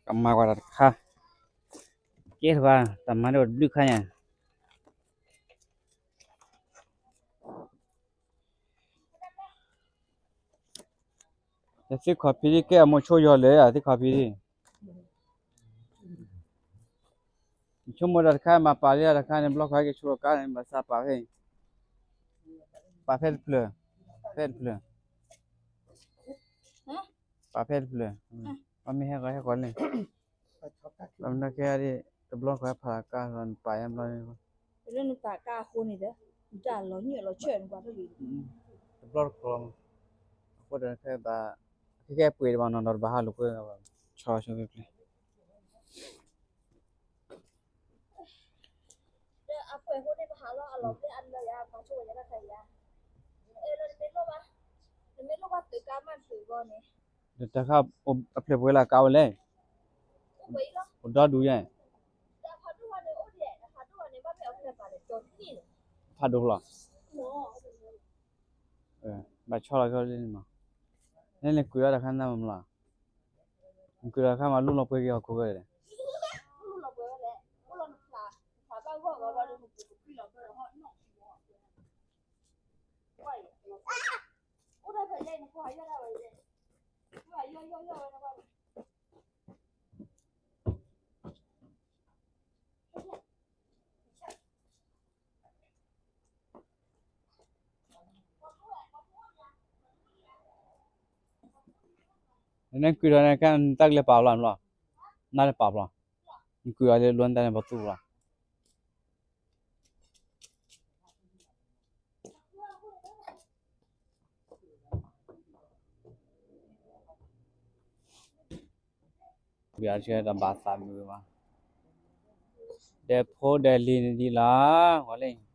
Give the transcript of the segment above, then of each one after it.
ကမၤကွၢ်တၢ်တခါ, ကဲထီၣ်တၢ်မၤဒီးတဘျုးခါညါ, ယသ့ၣ်ခီၣ်ဖံးဒ်ကဲအမိၢ်ဆိယီၤလၢာ် ယသ့ၣ်ခီၣ်ဖံးဒ် ဆိကမိၣ်တၢ်တခါမၤပာ်လံတၢ်တခါန့ၣ် ဘျီခီဟဲက့ၤဆိတကါန့ၣ် ဘၣ်ဆၣ်ပာ်ဖဲ, ပာ်ဖဲတဖျၢၣ်, ဖဲတဖျၢၣ်, ပာ်ဖဲတဖျၢၣ်, အမ့ၢ်ဟဲဃီၤဟဲဃီၤလံ, ဘၣ်မနုၤကဲဒ် တဘျီခီဟဲဖးတၢ်ကါလီၤ နပာ်ယါဘျီန့ၣ်, လၢနပာ်ကါအဃိန့ၣ်ဒီး, တၢ်လီၤညွံၣ်လီၤဆၢၣ်နကွၢ်ဖဲ, တဘျီတခီ, အဃိဒီးခဲဘၣ်, ခဲကဲပှ့ၤတဘၣ်နီၤ ဒီးတဘၣ်ဟးလိာ်ကွဲ, ဆီဆီဖဲဖျဲၣ် ဒီးအပှဲၤဃိန့ၣ် ပဟးလီၤအလီၢ်ဖဲအလၢယၤ ပှၤဆိဝဲယၤတၢ်ခါယၤ, အဲၣ်လၢနမ့ၢ်လိၣ်ဘၣ်, နမ့ၢ်လိၣ်ဘၣ်သုးကါမးသုးဂီၢ်န့ၣ်, ဒီးတၢ်ခါအဖျၢၣ်ပှဲၤလၢအကါဝဲလဲၣ်, အိၣ်ဒီဒူၣ်ယဲၢ်, ဖးဒိၣ်လီၤ, ဘၣ်ဆီလီၤကီလၢန့ၣ်မး, နဲနကွံာ်လီၤတၢ်ခါနၤမးမလီၤ, နကွံာ်လီၤတၢ်ခါမး လူလီၤပှဲၤက့ၤဟီၣ်ခိၣ်ဃဲလဲၣ် နကွံာ်ဒီးနကတၢ်ကလဲၤပာ်ဖျီမးလီၤ, နတၢ်လဲၤပာ်ဖျီ, နကွံာ်အီၤလၢလိနတၢ်န့ၣ်ပသူၣ်လီၤ. ဘၣ်ဆၣ်တဘၣ်သးမုာ်ဘၣ်, ဒီးဖိဒီးလံၤန့ၣ်ဒ်လီၤ, ဂီၤလံ,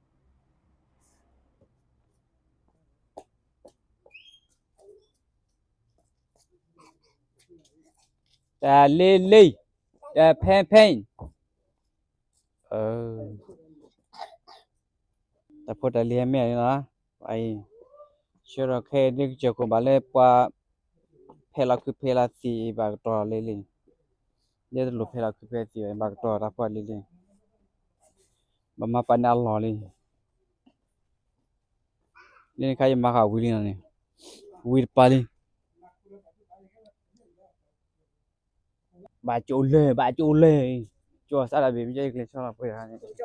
တၢ်လ့လ့, တၢ်ဖဲဖဲ, တၢ်ဖိတၢ်လံၤဟဲမ့ၢ်န့ၣ်လီၤ, အံၤ, ဆှၢထီၣ်ခဲအံၤဒ်ကစၢၢ်ခိၣ်ဘၣ်လၢပှၤ ဖဲလီၤခုဖဲလီၤသံၣ် ဘၣ်ကတီၤလံလံ, လၢတလိၣ်ဖဲလီၤခုဖဲသံၣ်ဘၣ် ဘၣ်ကတီၤတၢ်ဖိတၢ်လံၤလံ, ဘၣ်မၤပာ်န့ၢ်အလီၢ်လံ, လၢန့ၣ်ခါယမၤဃာ်ဝံၤလံနီၤန့ၣ်, ဝံၤတပၤလံ ဘၣ်ကၠိလၢၢ် ဘၣ်ကၠိလၢၢ်, ကၠိစးဒၣ်ဘ့ၣ် မ့ၢ်ကၠိကျဲၤဆီလီၤပှဲၤတခါန့ၣ်, တၢ်တ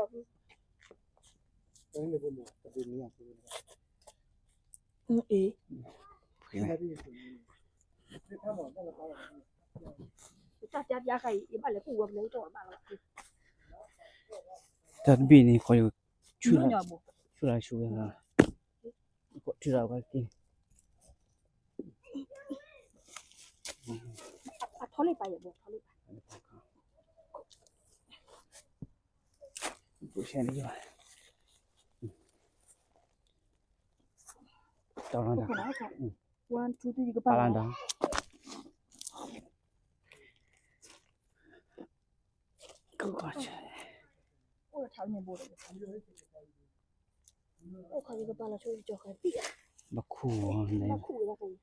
ဘ့ၣ်န့ၣ် ခီယိၤ ဆူၣ်လၢဆူၣ်ဝဲ, ထီၣ်လံပာ်ယဲၢ်ဘိ ထီၣ်လံပာ်, ပူၤဆဲန့ၣ်ယဘၣ်, one two three ကပာ်လီၤ, အိၣ်ထီၣ်န့ၣ်ဘိ, အိၣ်ခီယကပာ်လီၤဆိကၠီၤဃဲၤပံၣ်, ဘၣ်ခူၣ်, ဘၣ်ခူၣ်ဝဲဒၣ်,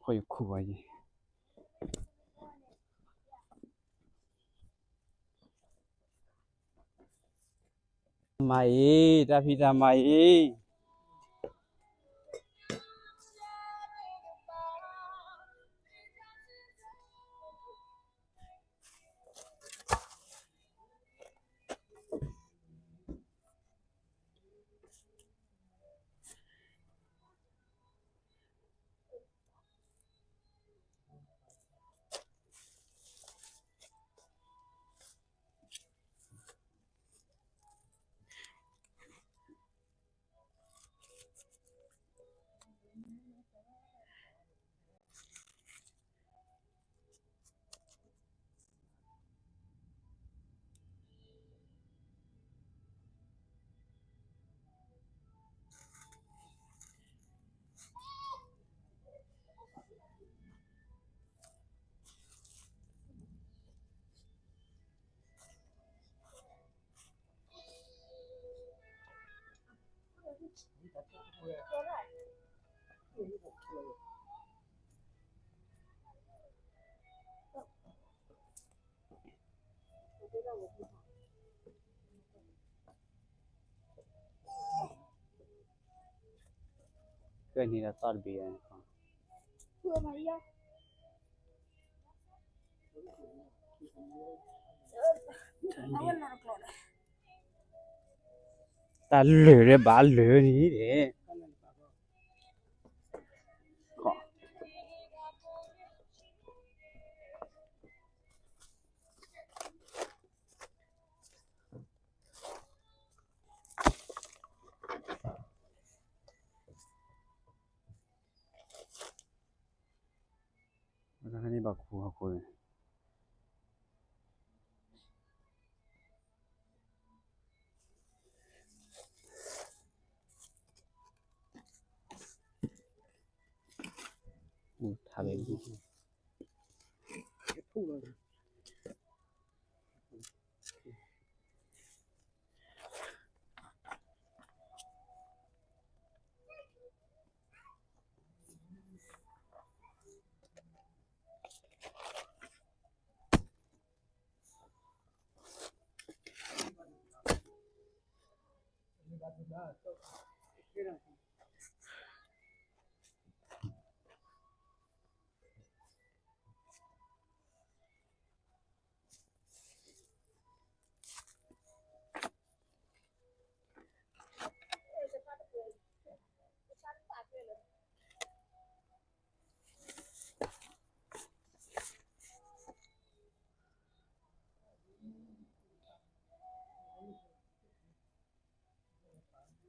ခီယခူၣ်ဘၣ်ယဲၢ်, မၤအံၤ တၢ်ဖံးတၢ်မၤအံၤ, ကဲန့ၣ်ဒီးသီၣ်တဘ့ၣ်, တၢ်လၢာ်ဒီးဘၣ်လၢာ်န့ၣ်ဒီး တၢ်န့ၣ်ဘၣ်ခူၣ်ဟီၣ်ခိၣ်န့ၣ်, ထးဘဲ နဘၣ်ခူၣ်လီၤဒီးတၢ်ဒ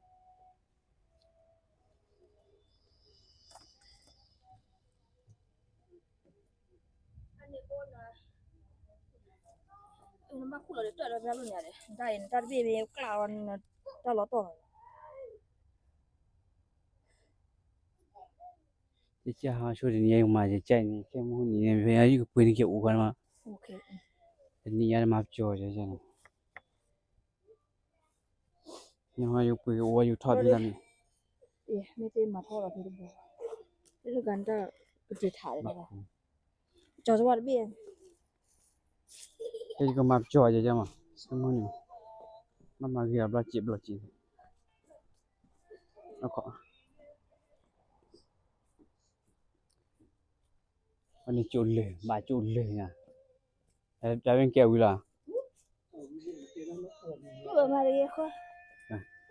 ီးတၢ်လိၣ်န့ၣ်ဒီး တၢ်အံၤနတၢ်တဘ့ၣ်မ့ၢ်ကျၢ်ဝဲ တၢ်လီၤတီၢ်မး ကစၢ်ဟါဆိတနံၤယကမၤကစၢ်အံၤန့ၣ် ခဲမုၢ်နံၤန့ၣ် ဖဲယကပှ့ၤန့ၣ်ကအိၣ်ခါမး, တနံၤညါတမၤပကၠီၤကစၢ်န့ၣ်, နဟါယကပှ့ၤကအိၣ်ယကထီၣ်ဖဲလီၤန့ၣ်, မ့ၢ်တမၤထီၣ်လီၤဖဲတဘိ, လၢကၤနတၢ်ကတ့ထးလၢၤဘၣ်, ကၠီၤစဝါတဘ့ၣ် ဖဲယကမၤပကၠီၤယကမၤ, ခဲမုၢ်နံၤ, ဘၣ်မၤဂ့ၤဒီးဘျီစဲးဘျီစဲး, အန့ၣ်ကၠိလၢာ် ဘၣ်ကၠိလၢာ်ညါ, တၢ်ဝဲကဲ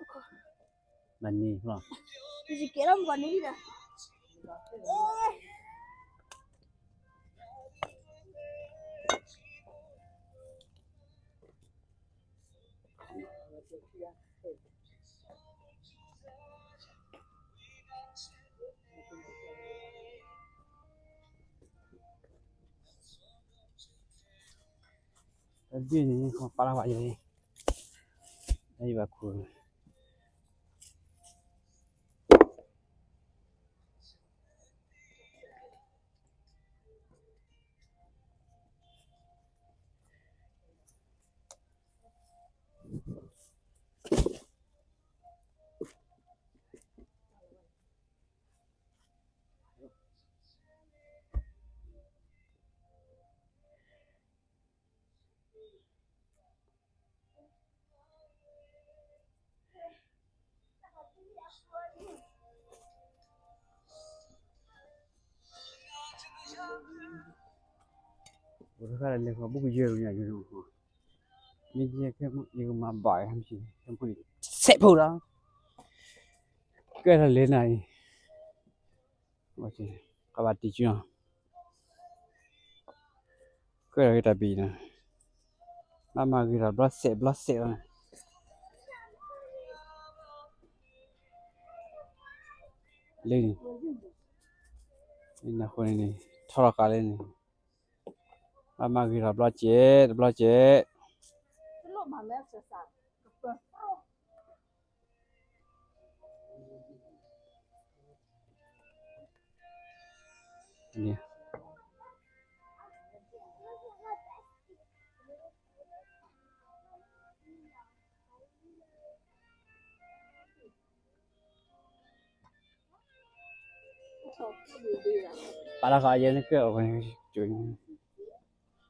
ဝံၤလီၤ, ဘၣ်န့ၣ်လီၤ, တၢ်တဘ့ၣ်န့ၣ် ပာ်လၢဝဲယၤ, တၢ်ယဘၣ်ခူၣ် အိၣ်တခါလၢလဲၤဃီၤဘုကယဲၢ်ညါယိၤ, မ့ၢ်ယဲခဲမုၢ် ယကမၤဘၣ်ဟဲမ့ၢ် ခဲမုၢ်န့ၣ် စဲးဖိဒီး ကဲထီၣ်လဲၤနၤအံၤ, ကဘၣ်တံၢ်ကၠူနီၤ, ကဲထီၣ်က့ၤတၢ်ဘံၣ်နီၤ, ဘၣ်မၤဂ့ၤထီၣ်ဘျီစဲးဘျီစဲးလီၤန့ၣ်, လၢန့ၣ်, အဃိန့ၣ်န့ၣ် ထီၣ်လီၤဃာ်လၢန့ၣ်, ဘၣ်မၤဂ့ၤထီၣ်ဘျီစဲး တဘျီစဲး န့ၣ် အိၣ် ပာ်လီၤဃာ်ယဲန့ၣ်ကၢၢ်အဝဲ ကၠိ အိၣ်ဒီးယဲန့ၣ် ဘၣ်ထုးက့ၤသ့ၣ်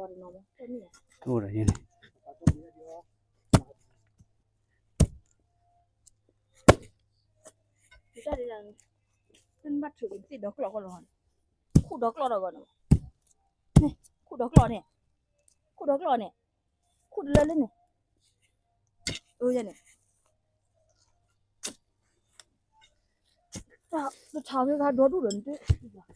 ဒီကျီၢ်ကီၢ်လီၤ, ခူၣ်ဒီကျီၢ်ဒီးဂီၢ်န့ၣ်, ခူၣ်ဒီကျီၢ်န့ၣ်, ခူၣ်ဒီကျီၢ်န့ၣ်, ခူၣ်တလၢလၢန့ၣ်, အၢယဲန့ၣ်, တထးဝဲဂၤဒီဒူၣ်ဒီးနတ,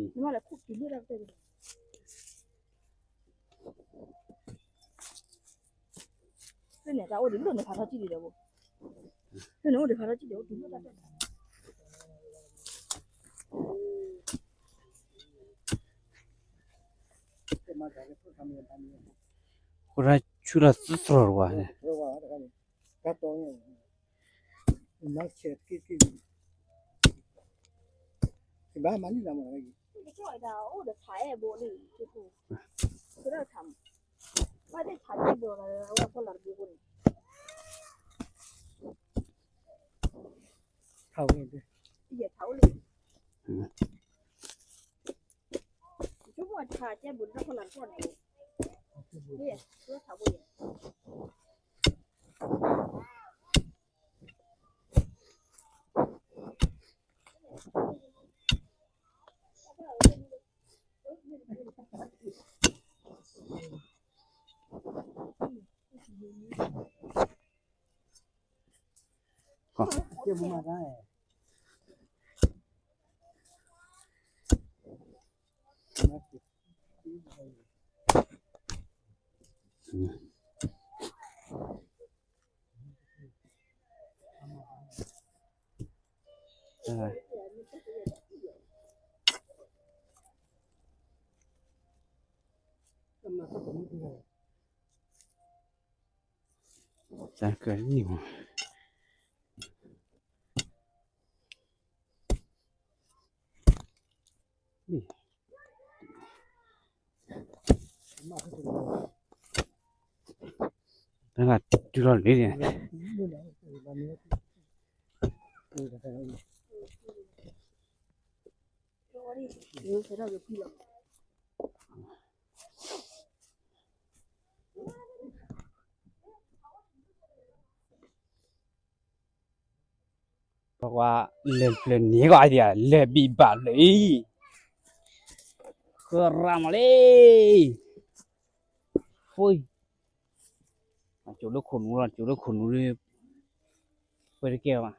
နမ့ၢ်လဲၤခူၣ်တုၤလၢတၢ်ကတၢၢ်န့ၣ်, လၢန့ၣ်တၢ်အိၣ်ဒံးလၢန့ၣ်ဖးထီၣ်ကံၣ်ဒံးဒီးဘိ, လၢန့ၣ်အိၣ်ဒံးဖးထီၣ်ကံၣ်ဒံးအိၣ်တုၤလၢတၢ်ကတၢၢ် ဃိဒၣ်ဆူလီၤသတြီၤတဝါန့ၣ်, ဘၣ်မၤလံလီၤမး, ထးဝဲ, ယဲထးအိၣ်လံ, ဆိကမိၣ်ထးကဲဘိးတၢ်ဖီလာ်တကီၢ်န့ၣ်, ယဲထးဘိယဲ တၢ်ကနံၣ်မး, တၢ်ကတုၤလီၤလံန့ၣ် ပကွၢ်လဲၤဖျဲၣ်န့ၢ်ကီးအံၤဒံး လဲၤဘံၣ်ဘၣ်လၢအံၤ, ဃၢရၤမးလံ, ဖု, ကၠိလၢခိၣ်နူာ်လီၤ ကၠိလၢခိၣ်နူာ်လၢ, ပှဲၤတကဲဘၣ်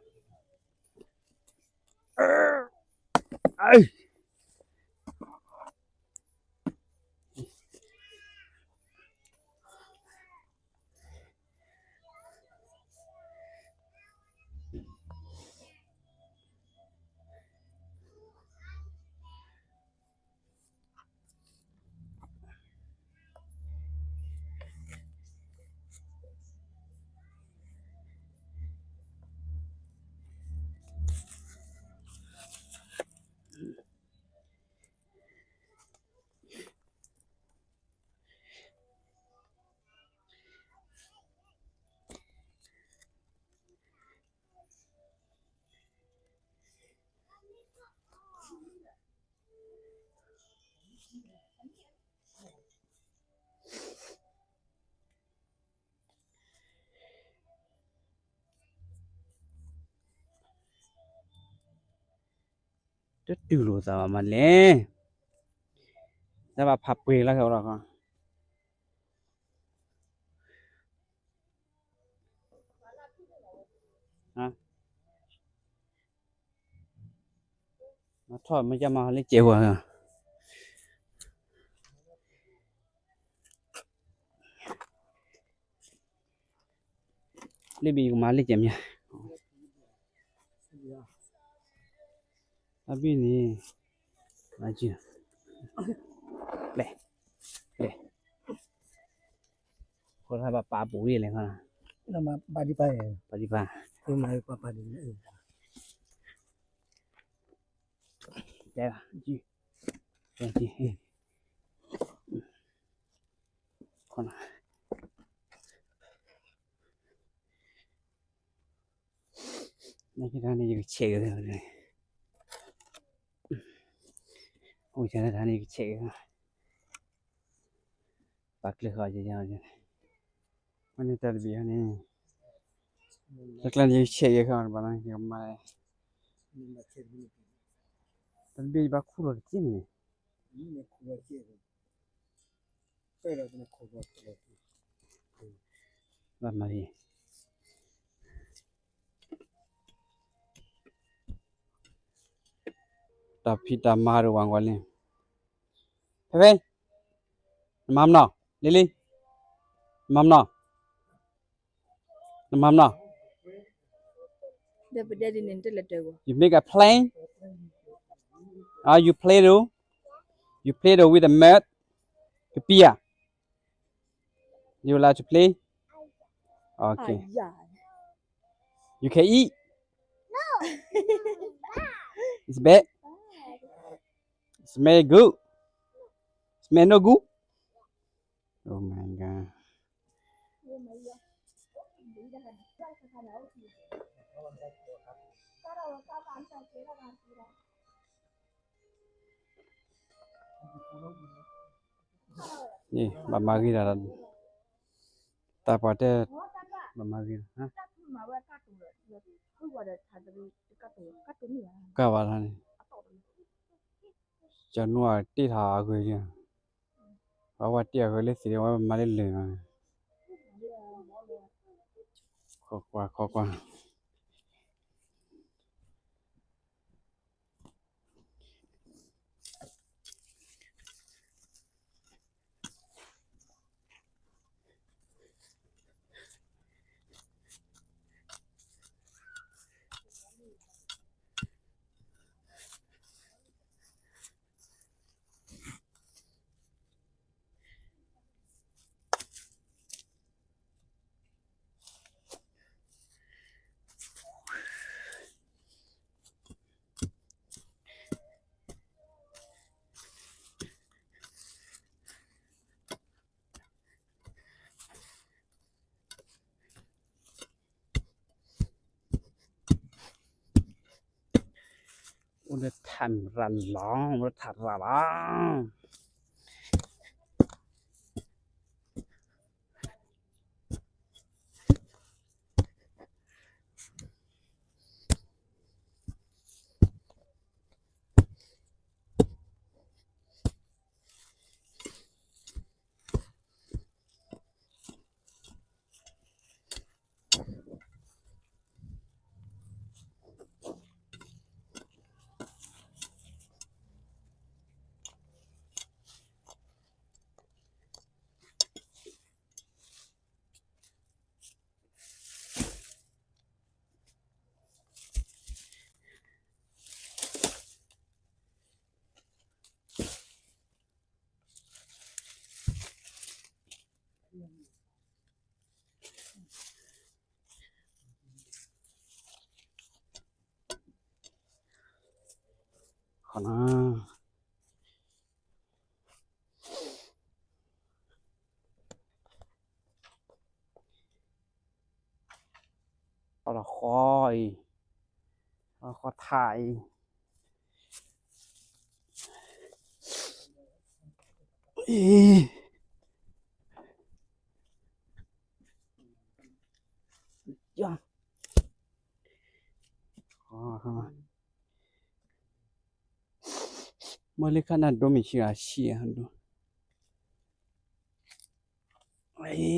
တတူၢ်လိာ်သးဘၣ်မးလဲၣ်, တၢ်ဘၣ်ဖးပှဲၤလၢခဲအိၣ်ဒီး မၤထီၣ်မ့ၢ်ကမၤလၢကဲးဝဲ, လၢဘံၣ်ကမၤလၢကဲးမ့ၢ်ဧါ, တၢ်ဘ့ၣ်န့ၣ်, လဲၤ, လဲၤ, ဃိထၢဘၣ်ပာ်ပူၤဝံၤလဲၣ်, ပာ်ဒံးပာ်, ပာ်ဒံးပာ်, ပာ်ဒံး, လဲၤ, လဲၤ, နကတၢ်န့ၣ် ယကဆဲးက့ၤ, အိၣ်တၢ်န့ၣ် ယကဆဲးက့ၤ, ပာ်ကျၢၤဃီ, မ့ၢ်န့ၣ်တၢ်တဘ့ၣ်န့ၣ်, တၢ်ကျါန့ၣ် ယကဆဲးက့ၤဃီ, ဘၣ်လီၤယကမၤ, တၢ်တဘ့ၣ်ယဘၣ်ခူၣ်လီၤတက့ၢ်န့ၣ်, ဘၣ်မၤဂ့ၤ, တၢ်ဖံးတၢ်မၤတဝၤကွၢ်လံ, ဖဲဖဲ, နမၤမနီၤ, လံလံ, နမၤမနီၤ, နမၤမနီၤ, you make a plane, or you play though, you play though with the mud, ကပံၤဧါ, you like to play, okay, you can eat, it's bad, smell good, smell no good, oh my god. ဘၣ်မၤဂ့ၤဒီး, တၢ်ပှၤတဲ, ဘၣ်မၤဂ့ၤ, ကဘၣ်လီၤန့ၣ်, ကနူၣ်တ့ၢ်ထီၣ်အဂ့ၤ, အဝဲတ့ၢ်အဂ့ၤလၢသ့ၣ် အဝဲမၤလၢလၢာ်လီၤ, ခိးကွၢ်ခိးကွၢ်. အိၣ်လၢထးရၤလီၤ, အိၣ်လၢထးရၤလီၤ. ဃီအံၤ, ဃီထးအံၤ, အံၤ, မ့ၢ်လၢခါနၢ်ဒိမ့ၢ်ဆံးဂၤဆံးဧါဒိ,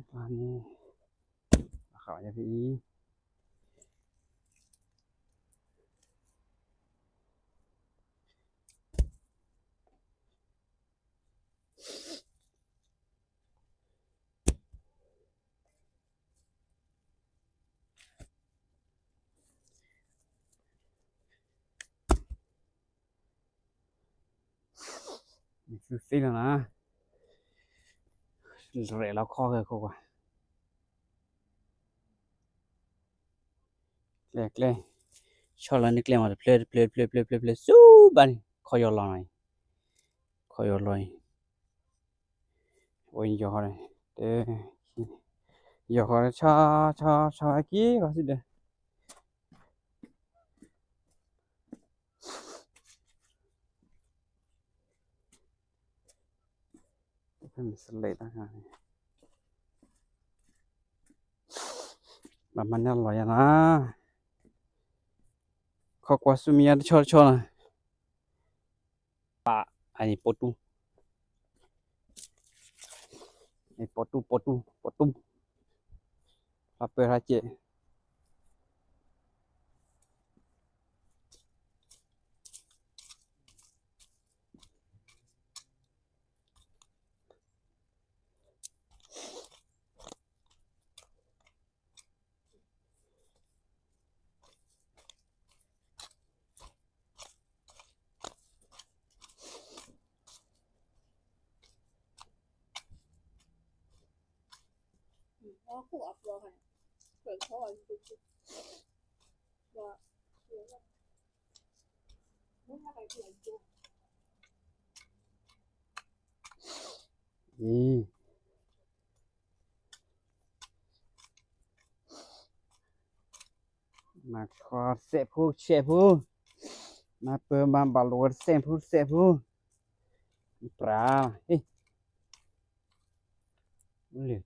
အံၤ န့ၣ်, ဃာ်ဝဲဖဲအံၤ, မ့ၢ်သူသ့လီၤနၤ, ရဲၣ်လီၤခီၣ်ဃဲခိၣ်ကွၢ်, ကျဲကျဲ, ဆီၣ်လီၤန့ၢ်ကျဲမးတဖျၢၣ်တဖျၢၣ်တဖျၢၣ်တဖျၢၣ်တဖျၢၣ်တဖျၢၣ်ဆူဘၣ်န့ၣ် ခီၣ်ယီၤလီၤနၤအံၤ, ခီၣ်ယီၤလီၤအံၤ, ဝဲယီၤဃီဒီး, ယီၤဃီဒီး ဆီဆီဆီအက့ၤဃီစံးဒီး ဘၣ်မၤန့ၢ်လီၤယၤနၤ, ခီၣ်ကွၢ်ဆူမဲာ်ညါတဆီတဆီလီၤ, ပာ်အန့ၣ်ပိာ်တူၢ်, ပိာ်တူၢ် ပိာ်တူၢ် ပိာ်တူၢ်, ဖျါပၢၢ်ထါစဲး အံၤ မၤခီတစဲးဖိတစဲးဖိ, မၤပၢၤမၤဘၣ်လိာ်ဝဲတစဲးဖိတစဲးဖိ, ပြး, လၢကံၢ်န့ၣ်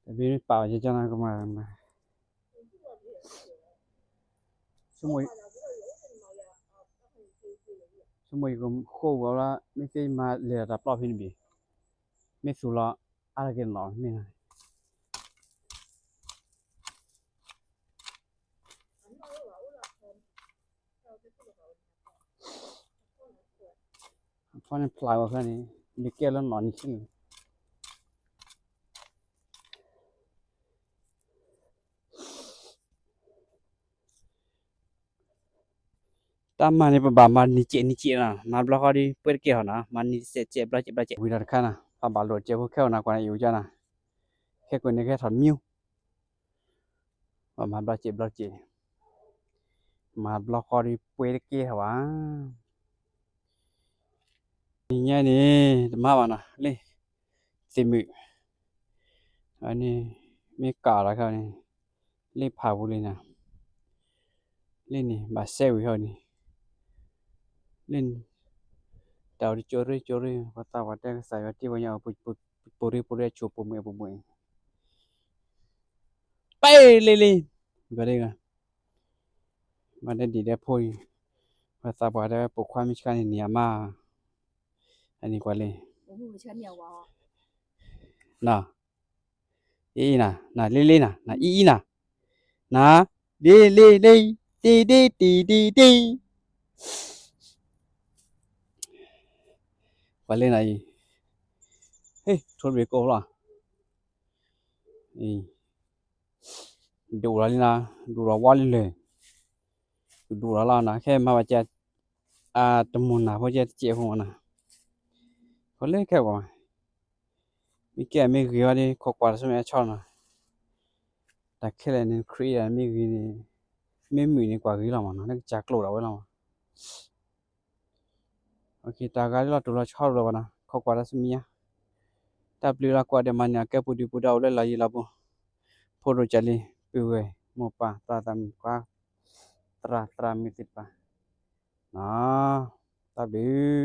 တဘ့ၣ်ပာ်ဝဲကကၢနၤကမၤ, ဆိမိၣ်ယကဃိၣ်ဝဲလၢ မ့ၢ်သ့မၤလဲၤတၢ်ပျီဖဲန့ၣ်ဘ့ၣ်, မ့ၢ်သူၣ်လီၤအါတက့ၢ်နီၤမ့ၢ် ဖီန့ၣ်ဖျါဝဲဖဲန့ၣ် မ့ၢ်ကဲလၢနီၢ်နံၤဆ့ၣ်န့ၣ် တၢ်မၤန့ၣ် ပဘၣ်မၤနံၤစဲးနံၤစဲးနီၤ, မၤဘျီဃီဒီး ပှဲၤတကဲထီၣ်နီၤ, မၤနံၤစဲးစဲးဘျီစဲးဘျီစဲး ဝံၤဒီးတခါနီၤ, ပဘၣ်လိာ်စဲးဖိခဲအံၤနီၤ, ကွၢ်န့ၣ်အံၤအိၣ်ကၢနီၤ, ခဲကွံာ်န့ၣ်ကဲထီၣ်တမံၤ ပမၤဘျီစဲးဘျီစဲး, မၤဘျီဃီဒီး ပှဲၤတကဲထီၣ်ဘၣ်. နံၤညါန့ၣ် တမၤဘၣ်နီၤ, လၢ သ့ၣ်မုာ်, အန့ၣ် မ့ၢ်ကးလီၤခဲအံၤန့ၣ်, လၢဖးပူၤလံနီၤ, လၢန့ၣ် ဘၣ်စဲဝံၤခဲအံၤန့ၣ်, လၢန့ၣ် တၢ်အိၣ်တကၠိရ့ကၠိရ့, ပှၤသးပှၢ်တဲကစၢ်ယွၤတ့ပှၤညီ ပူၤရ့ပူၤရ့အဆိပူၤမုာ်အပူၤမုာ် ပဲလ့လ့, ဘၣ်ဒဲဂၤ, ဘၣ်ဒဲဒံးဒဲဖိအံၤ, ပှၤသးပှၢ်တဲပိာ်ခွါမ့ၢ်ဆှါန့ၣ် နံၤအမါ, အန့ၣ်ကွၢ်လံ, န, အံအံနၤ, နလ့လ့နၤ, နအံအံနၤ, န, လ့လ့လ့, တ့တ့တ့တ့တ့ ပှၤလၢနၤအံၤ, ဟ့ၣ် ထိၣ်တဘ့ၣ်ကိၢ်လီၤ, ဒိၣ်လီၤလံနၤ, ဒိၣ်လီၤဝါလံလၢာ်, ဒိၣ်လီၤလီၤနၤ, ခဲမၤဘၣ်ကဲ, အတမုၢ်နၤဖိကဲတစဲးဖိမနီၤ, ဖိလၢခဲပှၤ, မ့ၢ်ကဲမ့ၢ်ဂ့ၤဝဲဒၣ် ခိးကွၢ်တၢ်ဆူမဲာ်ညါဆီနီၤ, တၢ်ခဲလၢာ်န့ၣ် ခရံာ်အံၤမ့ၢ်ဂ့ၤန့ၣ်, မ့ၢ်မုာ်န့ၣ်ကွၢ်ဂ့ၤလီၤမနီၤ, နကစၢ်ကျိာ်ဒၣ်ဝဲလီၤမနီၤ. တၢ်ဂၤဒ်လီၤတူၢ်လီၤဆီတဘျီဘၣ်နီၤ, ခိးကွၢ်တၢ်ဆူမဲာ်ညါ, တၢ်ဘျုးလီၤကွၢ်ဒီးမၤန့ၢ်အကဲပူၤဒုးပူၤဒီး အိၣ်လၢလီၢ်ယံၤလီၢ်ဘူး, ဖိဒိၣ်ကၢ်လံၤ ပုၢ်ဝဲၢ်မိၢ်ပၢ်သရၣ်သရၣ်မုၣ်ခွါ, သရၣ်သရၣ်မုၣ်သ့ၣ်တဖၣ်, တၢ်ဘျုး